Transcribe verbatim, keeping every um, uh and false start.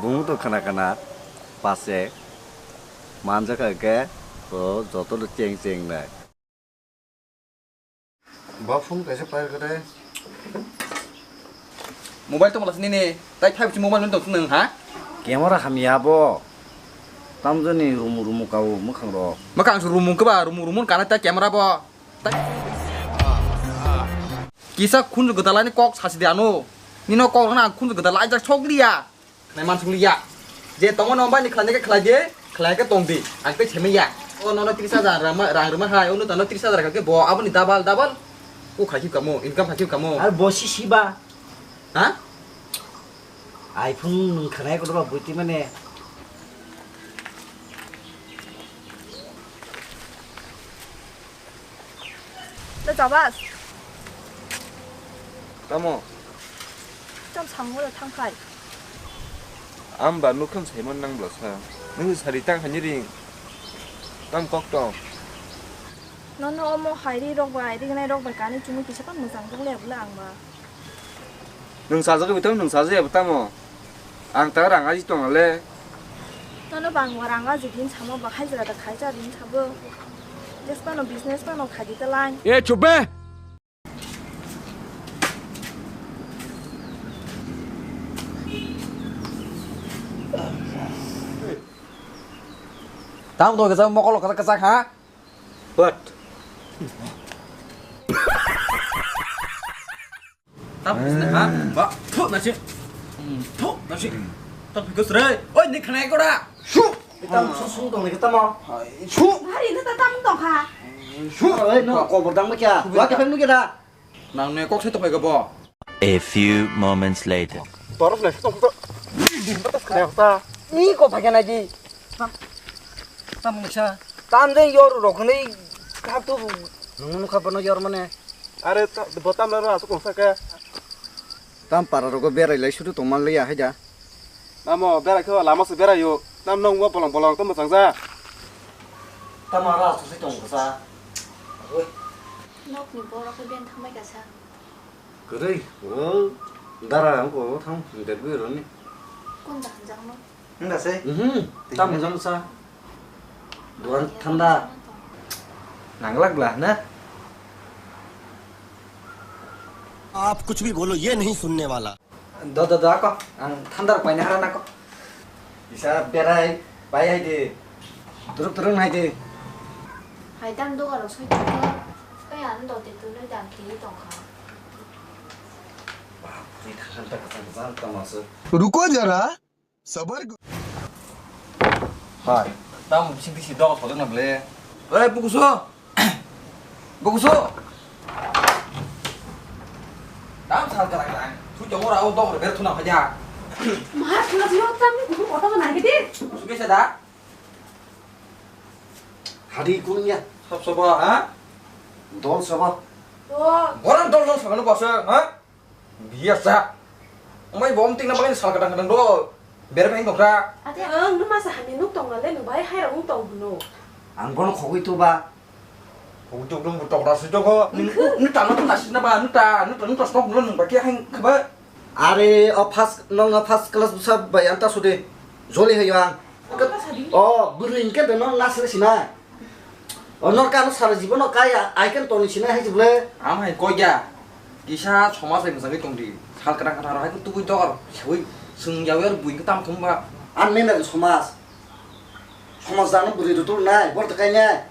Bumung to khana khana pase manjak kha khe to joto no cheng cheng nai. Ba phone kaisa pai khe de. Mobile tongmala sini ni, tai five G mobile nung tong nung ha? Camera hamya bo. Tamjani rumu rumu kau mwkhang rok. Mwkhang su rumu keba, rumu rumu kana ta camera bo. Tai kisa khunju gdalani kok sasi de ano. Nino kok na khunju gdalai jak sok liya. Nai mansuk liya. Je tongo no bani khlai ke khlai de, khlai ke tong di. Ang tei seme ya. O nono tris hajar rang rwma hai, ono tano tris hajar kha ke bo aboni double double. Ku khai kamo, income khai kamo. Ar bo si si ba. Ha? iPhone nung khanai ko ba buti mane. Da jabas. Tamo? Tam sango da thangkhai. Am ba nukham saimon nang bla sa. Nung sari tang hani ring. Tam kok tong. Nono omo hairi rok bai, rignai rok bai kani chumui kisa tam mujang duk le bwle ang ba. Nwng sajagwi tamo, nwng sajaya bo tamo? Ang ta rang aji tongale. Nono bangma rang aji din samo ba hai jaga da khai cha din sabo. Jes pano business pano khai di ta lai. ए चुप बे। Tamo to kisa mokol kisa kisa ha? What? Tam bisne ha? Ba, thu na si. Hmm, thu na si. Tam phikos re. Oi, ni khnai ko da. Shu. Tam sung sung tong ni tamo. Shu. Hari na ta tam tong kha. Shu. Oi, no ko bodang ma kya? Wa ka phang nu kya da? Nang ne kok sai tong kha bo. A few moments later. Torok le tong to. Batas khnai ta. Ni ko phai na ji. Tam mungsa. Tam de yor rok ni khap tu. Nung nu khap no yor mane. Are ta, bo tam laro asuk kongsa khe. Tam para rogo berai lai sudu tong man liya haida. Namo berai kho lama se berai yo. Tam nong bo bolong bolong to machang ja. Tam ara asuk se tong sa. Oi. Nokni borok khe ben thangbai kasa. Kwrwi. O dara ang ko thang interview roni. Kun da hanjang no? Wngkha se? Mhm. Tamo jang sa. Duan thanda. Nanglak bla na? आप कुछ भी बोलो, ये नहीं सुनने वाला। Do do do ako. Ang thanda rok paina hara nako. Isa berai pai hai de. Turuk turuk hai de. Hai dam doga rok soi tongkha. Oi ano do te tunoi dam tini tongkha. Bap re, thang thang thang thang tamo se. रुको जरा। Sabar. Hai. Tamo bising bisi dok sojak na ble. Oi, bukuso. Bukuso. Tam sal kara kara. Thu jongora o dok ber thuna haja. Ma, thuna thuna tam ni kudu kota ko nai kiti. Suke sada. Hari kunya. Sab sabo, ha? Dol sabo. Dol. Boran dol dol sabo no basa, ha? Biasa. Amai bom tingna bagini sal kadang kadang do. Bere beng dokra. Ate ang numa sa hani nuk tong le nu bai hai rong tong hunu. Ang bono khogwi tu ba. Khogwi tu dum tok ras to ko. Nu ta no na sina ba nu ta nu ta nu ta stok nu ba kya hang khaba. Are o first nong first class busa bai anta sude. Joli hayo ang. O bwrwi hwnkhe de no nasle sina. O nor kano sara jibono kaya, ai khe toni sinai hai se bwle. Am hai koi ya. Kisa somaj hai mwchangwi tong di. Sal kwthang kwthang rok hai khe tubui dor seui. Chwng yaui aro bui khe tam thum ba. Ang mena de somaj. Somaj dano bwrwi rwtulnai, bor ta kainai.